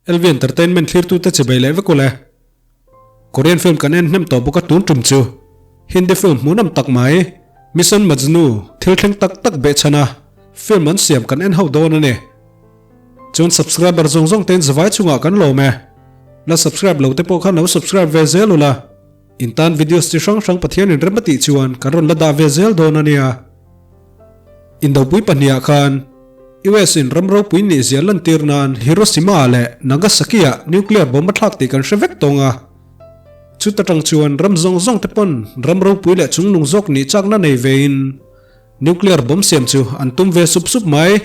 LV Entertainment thlirtute chibei leh vek ule. Korean film kan en hnem tawh bawk a tun tum chu Hindi film hmuhnawm tak mai Mission Majnu thil thleng tak tak behchhan a film an siam kan en ho dawn a ni. Chuan subscriber zawng zawng tein zavai chungah kan lawm e. La subscribe lo te pawh khan lo subscribe ve zel ula. In tan videos chi hrang hrang Pathian in rem a tih chuan kan rawn la dah ve zel dawn a nia. Indopui pahniha khan US in ram ropui nih zia lantir nan Hiroshima leh Nagasaki ah nuclear bomb a thlak tih kan hre vek tawng a. Chuta tang chuan ram zawng zawng te pawn ram ropui leh chungnung zawk nih chakna nei ve in nuclear bomb siam chu an tum ve sup sup mai.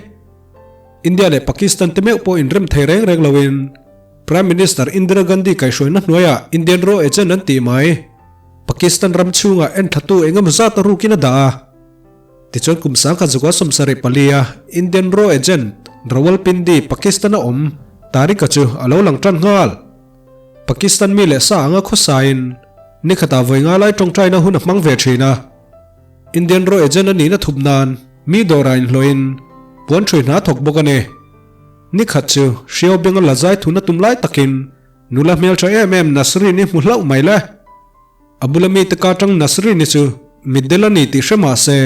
India leh Pakistan te meuh pawh inrem thei reng reng loin Prime Minister Indira Gandhi kaihhruaina hnuaiah Indian Raw Agent an tih mai. Pakistan ram chhungah enthlatu engemaw zat a rukin a dah a. Tichuan kum sangkhat zukah 74 a Indian Raw Agent Rawalpindi, Pakistan a awm Tariq-a chu a lo lang tan nghal. Pakistan mi leh sa anga khawsain nikhatah vawi nga lai tawngtaina hun a hmang ve thin a. Indian Raw Agent a nihna thup nan mi dawrah inhlawhin puan thui hna thawk bawk a ni. Nikhat chu Hriau Bengal la zai thuna tum lai takin nula hmeltha em em Nasrin-i hmu hlauh mai le. A bula mite ka tang Nasrin-i chu mitdel a ni tih hre mah se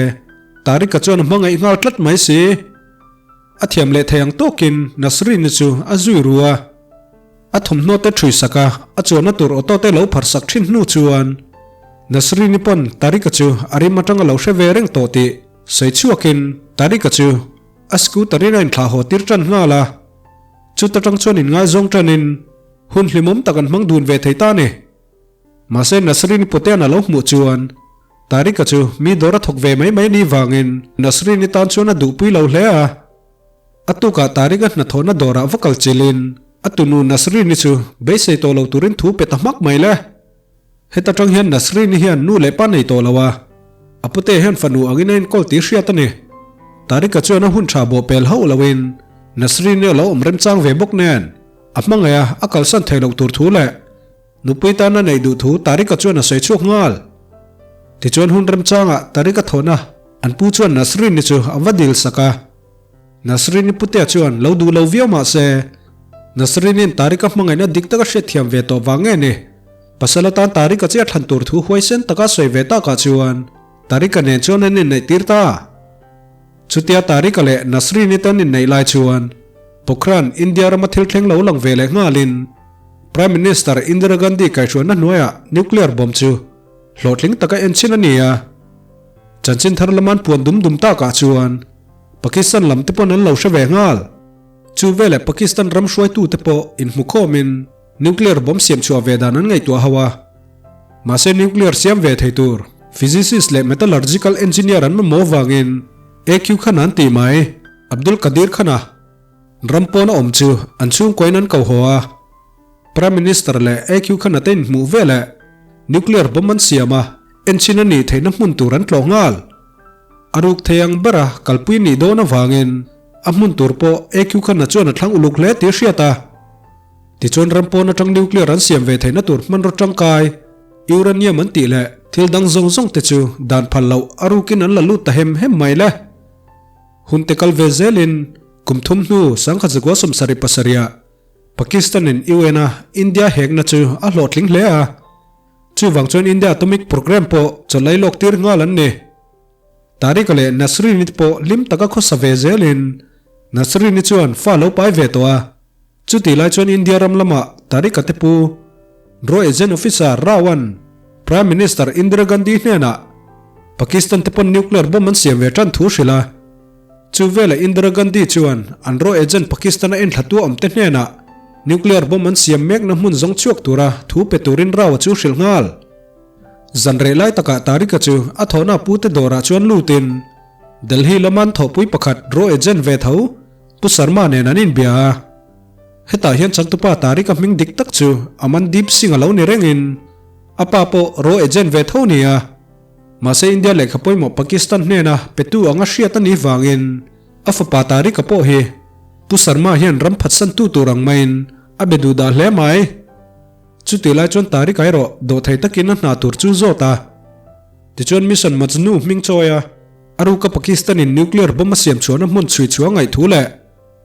Tariq-a chuan a hmangaih nghal tlat mai si. A thiam leh thei ang tawkin Nasrin-i chu a zui ru a. A thawmhnaw te ṭhui sak a, a chuanna tur auto te lo phar sak ṭhin hnu chuan Nasrin-i pawn Tariq-a chu a rim aṭang a lo hre ve reng tawh tih sawi chhuakin Tariq-a chu A scooter in a inthlah haw tir tan nghal a, chuta tang chuan inngaizawng tanin hun hlimawm tak an hmang dun ve thei ta a ni. Mahse Nasrin Putean a lo hmuh chuan Tariq-a chu mi dawr a thawk ve mai mai ni vangin Nasrin-i tan chuan a duhpui lo hle a. A tukah Tariq-a hnathawhna dawrah va kal chilhin a tunu Nasrin-i chu beisei tawh lo turin thu pe ta hmak mai le. Heta tang hian Nasrin-i hian nu leh pa nei tawh lo a, a pute hian fanu angin a enkawl tih hriat a ni. Tariq-a chuan a hun tha bawh pel hauh loin Nasrin-i a lo awm remchang ve bawk nen a hmangaih a, a kalsan theih loh tur thu leh nupui tana neih duh thu Tariq-a chuan a sawi chhuak nghal. Tichuan hun remchangah Tariq-a thawhna an pu chuan Nasrin-i chu a va dil sak a. Nasrin-i putea chuan lo duh lo viau mah se, Nasrin-i'n Tariq-a hmangaihna dik taka hriatthiam ve tawh vang nge ni? Pasal atan Tariq-a chiah thlan tur thu huaisen taka sawi ve takah chuan Tariq-a nen chuan an inneih tir ta. Chutia Tariq-a leh Nasrin-i te an inneih lai chuan Pokhran, India rama thil thleng lo lang ve leh nghalin Prime Minister Indira Gandhi kaihhruaina hnuaiah nuclear bomb chu hlawhtling taka enchhin a ni a. Chanchin thar laman puan dum dum takah chuan Pakistan lam te pawn an lo hre ve nghal. Chu veleh Pakistan ram hruaitute pawh inhmukhawmin nuclear bomb siam chhuah ve dan an ngaihtuah ho a. Mahse nuclear siam ve thei tur physicist leh metallurgical engineer an mamawh vangin AQ Khan an tih mai. Abdul Qadir Khan-a ram pawna awm chu an chhungkuain an ko haw a. Prime Minister leh AQ Khan-a te inhmuh veleh nuclear bomb an siam a, enchhin a nih theihna hmun tur an tlawh nghal. A ruk thei ang bera kalpui nih dawn avangin a hmun tur pawh AQ Khanna chuan a thlang uluk hle tih a hriat a. Tichuan ram pawn atang nuclear an siam ve theihna tur hmanraw tangkai, uranium an tih leh thil dang zawng zawng te chu dan phal loh a rukin an la lut ta hem hem mai le. Hun te kal ve zelin kum thum hnu 1977 ah Pakistan in UN a India hekna chu a hlawhtling hle a. Chuvang chuan India Atomic Programme pawh chawlh lawk tir nghal an ni. Tariq-a leh Nasrin-i te pawh hlim taka khawsa ve zelin Nasrin-i chuan fa lo pai ve tawh a. Chutih lai chuan India ram lamah Tariq-a te pu Raw Agent Officer Rao-a'n Prime Minister Indira Gandhi hnenah Pakistan te pawn nuclear bomb an siam ve tan thu hrilh a. Chu velah Indira Gandhi chuan an raw agent Pakistan-a enthlatu awm te hnenah nuclear bomb an siam mekna hmun zawng chhuak tura thu pe turin Rao-a chu hrilh nghal. Zan reh lai takah Tariq-a chu a thawhna pute dawrah chuan lutin Delhi lama an thawhpui pakhat raw agent ve tho Pu Sharma nen an inbia a. Hetah hian changtupa Tariq-a hming dik tak chu Amandeep Singh a lo ni rengin a pa pawh raw agent ve tho ni a. Mahse India lehkha pawimawh Pakistan hnena petu anga hriat a nih vangin a fapa Tariq-a pawh hi Pu Sharma hian ram phatsantu tur ang maiin a be duh dah hle mai. Chutih lai chuan Tariq-a erawh dawhthei takin a hna tur chu zawt a. Tichuan Mission Majnu hming chawi a, a ruka Pakistan-in nuclear bomb a siam chhuahna hmun chhui chhuah ngaih thu leh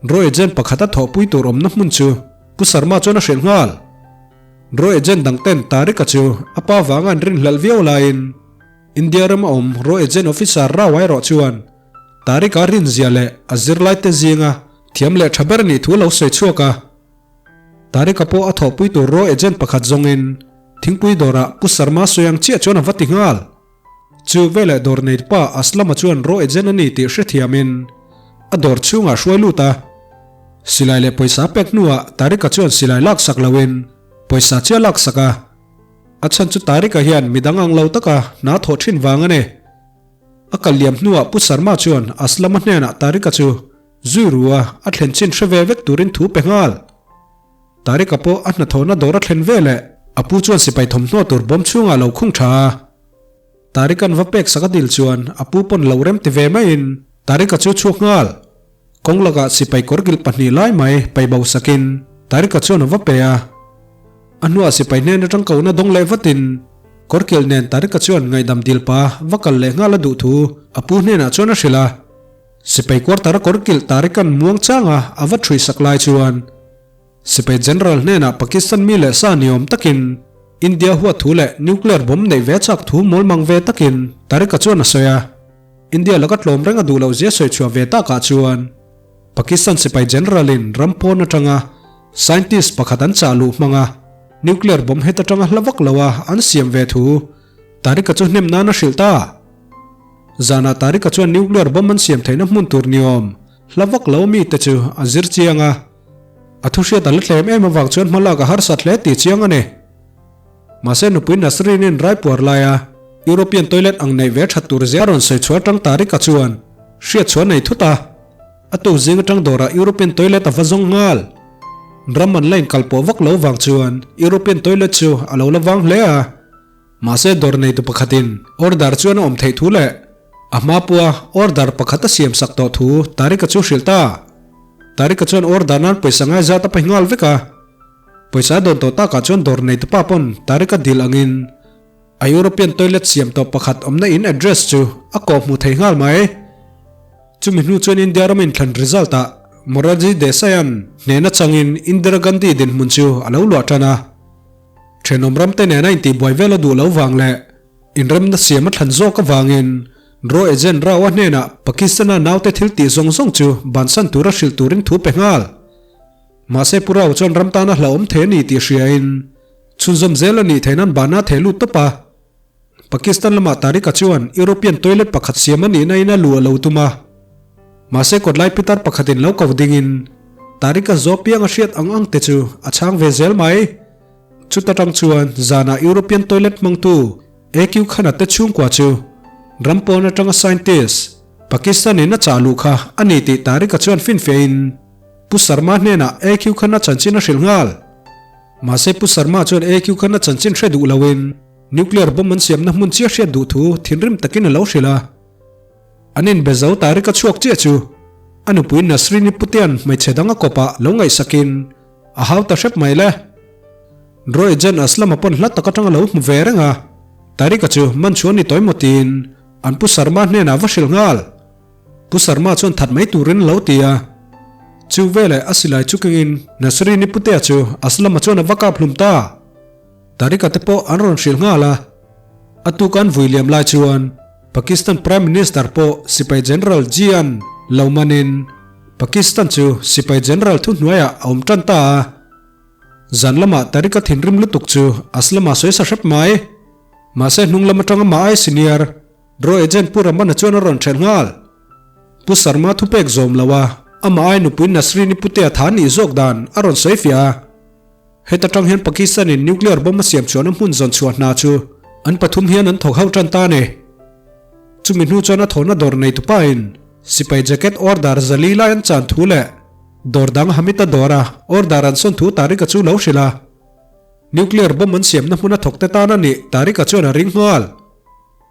raw agent pakhat a thawhpui tur awmna hmun chu. Pu Sharma chuan a hrilh nghal. Raw agent dang ten Tariq-a chu a pa vanga an rinhlelh viau laiin India rama awm raw agent officer Rao erawh chuan Tariq-a rinzia leh a zirlaite zinga thiam leh tha ber nih thu a lo sawi chhuak a. Tariq-a pawh a thawhpui tur raw agent pakhat zawngin thingpui dawrah Pu Sharma sawi ang chiah chuan a va ti nghal. Chu veleh dawr nei pa Aslama chuan raw agent a ni tih hrethiamin a dawr chhungah hruai lut a. Silai leh pawisa pek hnuah Tariq-a chuan silai laksak loin pawisa chiah laksak a. A chhan chu Tariq-a hian midang ang lo taka hna thawh thin vang a ni. A kal liam hnuah Pu Sharma chuan Aslama hnenah Tariq-a chu zui ru a, a thlen chin hre ve vek turin thu pe nghal. Tariq-a pawh a hnathawhna dawr a thlen ve leh a pu chuan sipai thawmhnaw tur bawm chhungah lo khung tha a. Tariq-a'n va pek sak a dil chuan a pu pawn lo rem ti ve maiin Tariq-a chu chhuak nghal. Kawng lakah sipai kawrkilh pahnih lai mai pai bo sakin Tariq-a chuan a va pe a. A hnuah sipai hnen atang kohna dawng leh vatin kawrkilh nen Tariq-a chuan ngaihdam dil pa va kal leh nghal a duh thu a pu hnenah chuan a hrilh a. Sipai quarter-a kawrkilh Tariq-a'n muang changa a va ṭhuih sak lai chuan Sipai General hnenah Pakistan mi leh sa ni awm takin India huat thu leh nuclear bomb neih ve chak thu mawl mang ve takin Tariq-a chuan a sawi a. India laka tlawm reng a duh loh zia sawi chhuah ve takah chuan Pakistan sipai General-in ram pawn atanga scientist pakhat an chah luh hmanga nuclear bomb het atanga hla vak loa an siam ve thu Tariq-a chu hnem nan a hrilh ta. Zanah Tariq-a chuan nuclear bomb an siam theihna hmun tur ni awm hla vak lo mite chu a zir chiang a. A thu hriat a la tlem em avang chuan hma lak a harsat hle tih chiang a ni. Mahse nupui Nasreen-in raipuar laia European toilet ang neih ve that tur zia rawn sawi chhuah atang Tariq-a chuan hriat chhuah nei thut a. A tuk zing atang dawrah European toilet a va zawng nghal. Ram an la inkalpawh vak lo vang chuan European toilet chu a lo la vang hle a. Mahse dawr neitu pakhatin order chuan a awm theih thu leh a hma pua order pakhat a siam sak tawh thu Tariq-a chu hrilh ta. Tariq-a chuan order nan pawisa ngai zat a pe nghal vek a. Pawisa a dawn tawh takah chuan dawr neitu pa pawn Tariq-a dil angin a European toilet siam tawh pakhat awmna in address chu a kawh hmuh thei nghal mai. Chumi hnu chuan India ram inthlan result ah Morarji Desai-a'n hnehna changin Indira Gandhi dinhmun chu a lo luah tan a. Thenawm ramte nena intihbuai vel a duh lo vang leh inremna siam a thlan zawk avangin Raw agent Rao-a hnenah Pakistan-a naute thil tih zawng zawng chu bansan tura hrilh turin thu pe nghal. Mahse Pu Rao chuan ram tana hlauhawm thei a ni tih hriain chhunzawm zel a nih theih nan bana theh lut tawp a. Pakistan lamah Tariq-a chuan European toilet pakhat siam a nihna in a luh a lo tum a. Mahse kawtlai pitar pakhatin lo ko dingin Tariq-a zawh piang a hriat ang ang te chu a chhang ve zel mai. Chuta tang chuan zanah European toilet hmangtu AQ Khan-a te chhungkua chu ram pawn atanga scientist Pakistan in a chah luh kha a ni tih Tariq-a chuan finfiahin Pu Sharma hnenah AQ Khan-a chanchin a hrilh nghal. Mahse Pu Sharma chuan AQ Khan-a chanchin hre duh loin nuclear bomb an siamna hmun chiah hriat duh thu thinrim takin a lo hrilh a. An inbe zo Tariq-a chhuak chiah chu a nupui Nasrin-i Putea'n hmeichhe dang a kawpah lo ngaihsakin A hau ta hrep mai le. Draw agent Aslam a pawn hla tak atang a lo hmu ve reng a, Tariq-a chu man chu a ni tawi maw tiin an Pu Sharma hnenah va hrilh nghal. Pu Sharma chuan that mai turin a lo ti a. Chu veleh a silai chu kengin Nasrini Putea chu Aslam-a chuan a va kap hlum ta. Tariq-a te pawh an rawn hrilh nghal a. A tuk an vui liam lai chuan Pakistan Prime Minister pawh Sipai General Jian lo manin Pakistan chu Sipai General thuhnuaiah a awm tan ta a. Zan lamah Tariq-a thinrim lutuk chu Aslam-a sawi sa hrep mai. Mahse hnung lam atanga mah ai senior Draw agent Pu Ramana chuan a rawn ṭhelh nghal. Pu Sharma thupek zawm lo a, amah ai nupui Nasrin-i putea tha nih zawk dan a rawn sawi fiah a. Heta tang hian Pakistan-in nuclear bomb a siam chhuahna hmun zawn chhuah hna chu an pathum hian an thawk ho tan ta a ni. Chumi hnu chuan a thawhna dawr nei tupain sipai jacket order zali lai an chan thu leh dawr dang Hamid-a dawra order an sawn thu Tariq-a chu lo hrilh a. Nuclear bomb an siamna hmuna thawkte tan a nih Tariq-a chuan a ring nghal.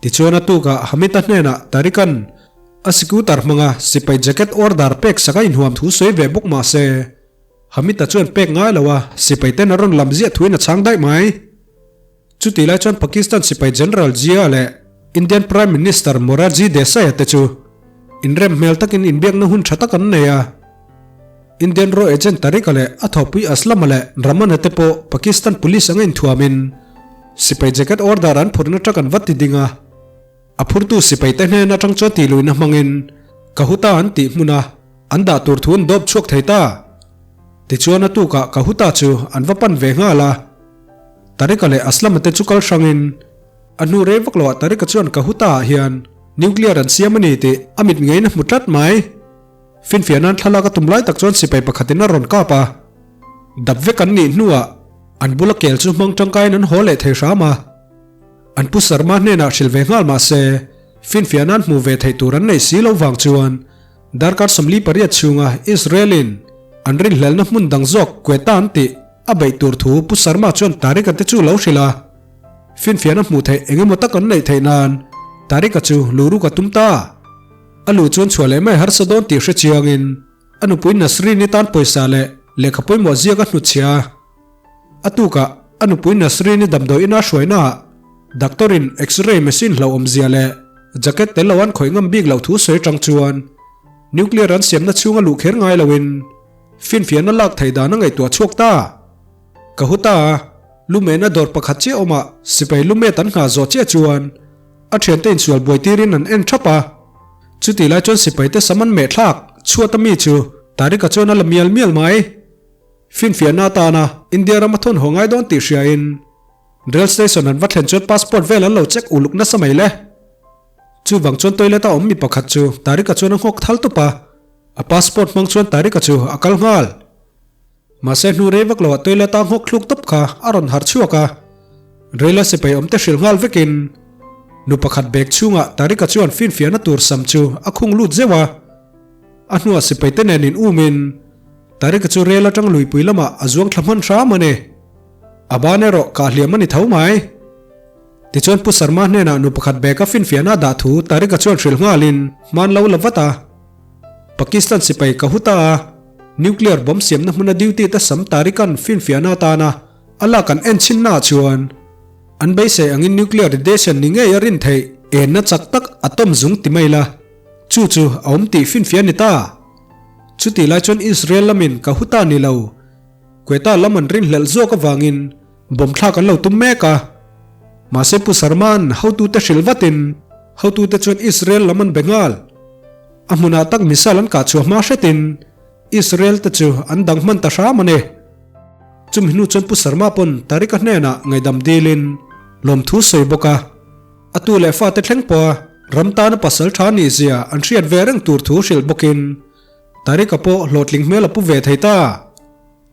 Tichuan a tukah Hamid-a hnenah Tariq-a'n a scooter hmanga sipai jacket order pek sak a inhuam thu sawi ve bawk mah se, Hamid-a chuan pek ngai lo a, sipai ten a rawn lam ziah thuin a chhang daih mai. Chutih lai chuan Pakistan sipai General Zia leh Indian Prime Minister Morarji Desai-a te chu inrem hmel takin inbiakna hun tha tak an nei a. Indian raw agent Tariq-a leh a thawhpui Aslam-a leh Rahman-a te pawh Pakistan police anga inthuamin sipai jacket order an phurhna truck an va ti ding a. A phurtu sipaite hnen atang chuan tihluihna hmangin Kahuta an tih hmuna an dah tur thu an dawp chhuak thei ta. Tichuan a tukah Kahuta chu an va pan ve nghal a. Tariq-a leh Aslam-a te chu kal hrangin a hnu rei vak loah Tariq-a chuan Kahuta-ah hian nuclear an siam a ni tih a mit ngeiin a hmu tlat mai. Finfiah nan thlalak a tum lai tak chuan sipai pakhatin a rawn kap a. Dap vek an nih hnuah an bula kel chu hmang tangkaiin an haw leh thei hram a. An pu Sarma hnenah hrilh ve nghal mah se, finfiah nan hmuh ve theih tur an neih si lo vang chuan darkar 48 chhunga Israel-in an rinhlelhna hmun dang zawk Quetta an tih a beih tur thu Pu Sarma chuan Tariq-a te chu lo hrilh a. Finfiahna hmuh theih eng emaw tak an neih theih nan Tariq-a chu luhruk a tum ta. A lu chuan chhuah leh mai harsa dawn tih hre chiangin a nupui Nasrin-i tan pawisa leh lehkha pawimawh ziak a hnutchhia a. A tukah a nupui Nasrin-i damdawi ina hruainaah doctor-in X-ray machine hlauhawmzia leh jacket tel lo an khawih ngam bik loh thu sawi atang chuan nuclear an siamna chhunga luh kher ngai loin finfiahna lak theih dan a ngaihtuah chhuak ta. Ka hu ta a, lumehna dawr pakhat chiah awmah sipai lumet an nghah zawh chiah chuan a thiante insual buai tirin an en thap a. Chutih lai chuan sipaite sam an meh thlak chhuat a mi chu Tariq-a chuan a la mial mial mai. Finfiahna atana India ram a thawn haw ngai dawn tih hriain Rail station an va thlen chuan passport vel an lo check uluk nasa mai le. Chuvang chuan toilet a awm mi pakhat chu Tariq-a chuan a nghawk thal tawp a, a passport hmang chuan Tariq-a chu a kal nghal. Mahse hnu rei vak loah toilet a nghawk thluk tawp kha a rawn harh chhuak a, Rail a sipai awm te hrilh nghal vekin nu pakhat bag chhungah Tariq-a chuan finfiahna tur sam chu a khung lut zeuh a. A hnuah sipai te nen in umin Tariq-a chu rel atang luipui lamah a zuang thla hman hram a ni. A ban erawh kah hliam a ni tho mai. Tichuan Pu Sarma hnenah nu pakhat bag a finfiahna a dah thu Tariq-a chuan hrilh nghalin hman lo la vat a. Pakistan sipai ka hu ta a, nuclear bomb siamna hmuna duty te sam Tariq-a'n finfiahna atana a lak an en chhinnaah chuan an beisei angin nuclear radiation ni ngei a rin theih enna chak tak atom zung ti mai la, chu chu a awm tih finfiah a ni ta. Chutih lai chuan Israel lamin ka hu ta ni lo, Quetta lam an rinhlelh zawk avangin bomb thlak an lo tum mek a. Mahse Pu Sarma'n hotute hrilh vatin hotute chuan Israel lam an be nghal. A hmunah tak missile an kah chhuah hma hretin Israel te chu an dang hman ta hram a ni. Chumi hnu chuan Pu Sarma pawn Tariq-a hnenah ngaihdam dilin lawmthu sawi bawk a. A tu leh fate thleng pawha ram tana pasal tha nih zia an hriat ve reng tur thu hrilh bawkin Tariq-a pawh hlawhtling hmel a pu ve thei ta.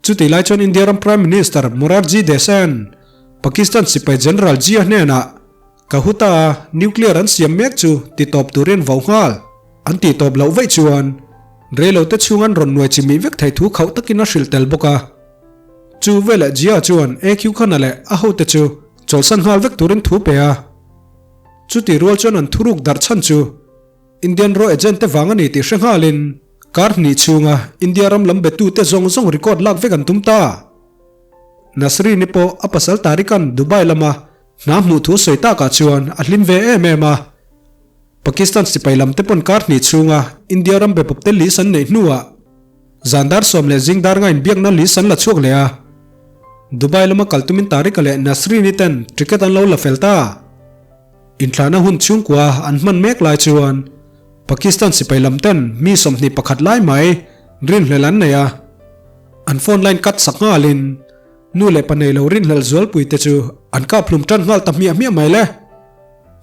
Chutih lai chuan India ram Prime Minister Morarji Desai-a'n Pakistan sipai General Zia hnenah Kahuta-a nuclear an siam mek chu ti tawp turin vau nghal an tih tawp loh vaih chuan reilote chhung an rawn nuai chimih vek theih thu khauh takin a hrilh tel bawk a. Chu veleh Jia chuan AQ Khanna leh a hote chu chawlhsan nghal vek turin thu pe a. Chutih rual chuan an thuruk darh chhan chu Indian raw agent te vang a ni tih hre nghalin kar hnih chhunga India ram lam betute zawng zawng record lak vek an tum ta. Nasrini pawh a pasal Tariq-a'n Dubai lama hna hmuh thu sawi takah chuan a hlim ve em em a. Pakistan sipai lam te pawn kar hnih chhunga India ram be pawpte list an neih hnuah Zan dar sawm leh zing dar ngain biakna list an la chhuak leh a. Dubai lama kal tumin Tariq-a leh Nasrin-i ten ticket an lo la fel ta. Inthlahna hun chhungkua an hman mek lai chuan Pakistan sipai lam ten mi 21 lai mai rinhlelh an nei a. An phone line cut sak nghalin nu leh pa nei lo rinhlelh zualpui te chu an kap hlum tan nghal ta hmiah hmiah mai le.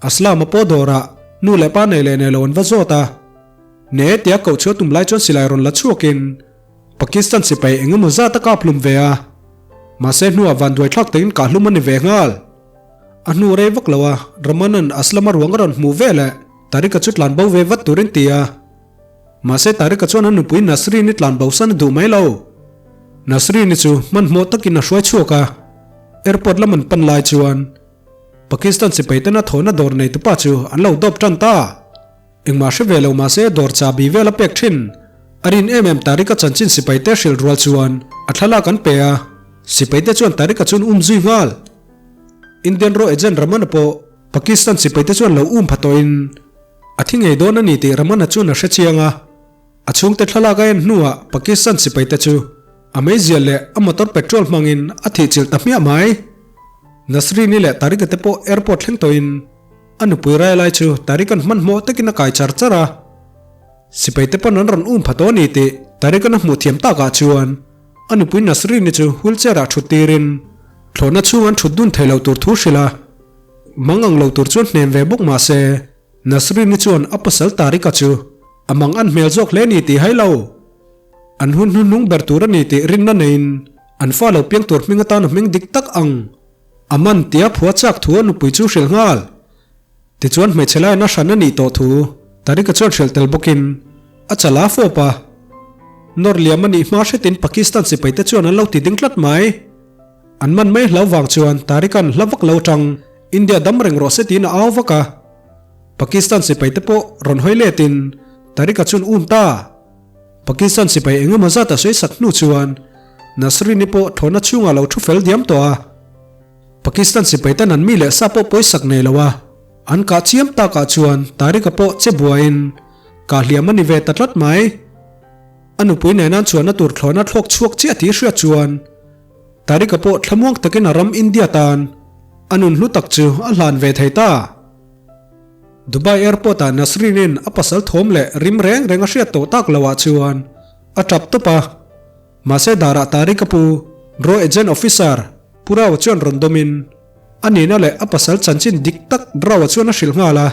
Aslam-a pawh dawrah nu leh pa nei leh nei lo an va zawt a. Ne tia koh chhuah tum lai chuan silai rawn la chhuakin Pakistan sipai eng emaw zat a kap hlum ve a, mahse hnuah vanduai thlak takin kah hlum a ni ve nghal. A hnu rei vak lo a, Ramanan Aslama ruang a rawn hmuh ve leh Tariq-a chu tlan bo ve vat turin ti a. Mahse Tariq-a chuan a nupui Nasrin-i tlan bo san a duh mai lo. Nasrin-i chu hmanhmawh takin a hruai chhuak a, airport lam an pan lai chuan Pakistan sipai tena thawhna dawr neitupa chu an lo dawp tan ta. Engmah hre ve lo mahse dawr chahbi vel a pek thin. A rin em em Tariq-a chanchin sipaite hrilh rual chuan a thlalak an pe a, sipaite chuan Tariq-a chuan um zui nghal. Indian raw agent Ramana pawh Pakistan sipaite chuan lo um pha tawhin a thi ngei dawn a ni tih Ramana chuan a hre chiang a. A chhungte thlalak a en hnuah Pakistan sipaite chu a meizial leh a motor petrol hmangin a thihchilh ta hmiah mai. Nasrini leh Tariq-a te pawh airport thleng tawhin a nupui rai lai chu Tariq-a'n hmanhmawh takin a kai char char a. Sipaite pawn an rawn um pha tawh a ni tih Tariq-a'n a hmuh thiam takah chuan a nupui Nasrini chu wheelchair-ah thut tirin thlawhna chhung an thut dun thei lo tur thu hrilh a, mang ang lo tur chuan hnem ve bawk mah se Nasrini chuan a pasal Tariq-a chu a mang an hmel zawk hle a ni tih hai lo. An hun hnuhnung ber tur a ni tih rinna neiin an fa lo piang tur hming atan a hming dik tak ang a man tia phua chak thu a nupui chu hrilh nghal. Tichuan hmeichhe laiin a hran a nih tawh thu Tariq-a chuan hrilh tel bawkin a chal a fawp a. Nawr liam a nih hma hretin Pakistan sipaite chuan an lo ti ding tlat mai. An man mai hlau vang chuan Tariq-a'n hla vak lo tang India dam reng rawh se tiin a au vak a. Pakistan sipaite pawh rawn hawi letin Tariq-a chuan um ta. Pakistan sipai eng emaw zat a sawi sak hnu chuan Nasrini pawh thlawhna chhungah lo thu fel diam tawh a. Pakistan sipai ten an mi leh sa pawh pawisak nei lo a, an kah chiam takah chuan Tariq-a pawh che buaiin kah hliam a ni ve ta tlat mai. A nupui nena an chuanna tur thlawhna thlawk chhuak chiah tih hriat chuan Tariq-a pawh thlamuang takin a ram India tan a nun hlu tak chu a hlan ve thei ta. Dubai Airport ah Nasreen-in a pasal thawm leh rim reng reng a hriat tawh tak lo ah chuan a tap tawp a. Mahse darah Tariq a pu, Raw Agent Officer, Pu Rao chuan rawn dawmin a nihna leh a pasal chanchin dik tak Rao-a chuan a hrilh nghal a.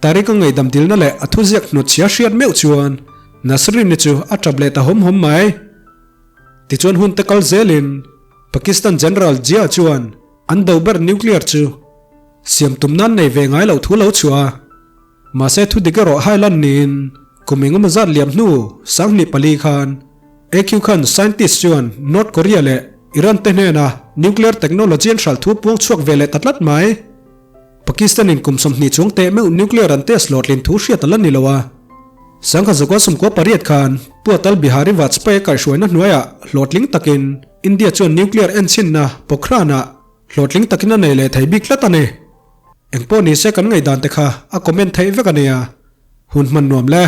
Tariq a ngaihdam dilna leh a thuziak hnawtchhia hriat meuh chuan Nasreen-i chu a tap leh ta hawm hawm mai. Tichuan hun te kal zelin Pakistan General Zia chuan an do ber nuclear chu Siam tum nan nei ve ngai loh thu lo chhuah a, mahse thu dik erawh hai lan niin kum engemaw zat liam hnu 2004 khan AQ khan scientist chuan North Korea leh Iran te hnena nuclear technology an hralh thu puang chhuak ve leh ta tlat mai. Pakistan in kum 20 chuang teh meuh nuclear an test hlawhtlin thu hriat a la ni lo a. 1998 khan Pu Atal Bihari Vajpayee kaihhruaina hnuaiah hlawhtling takin India chuan nuclear enchinna Pokhran-ah Hlawhtling takin a nei leh thei bik tlat a ni. Engpawh nise kan ngaihdan te kha a comment theih vek a nia. Hun hman nuam le.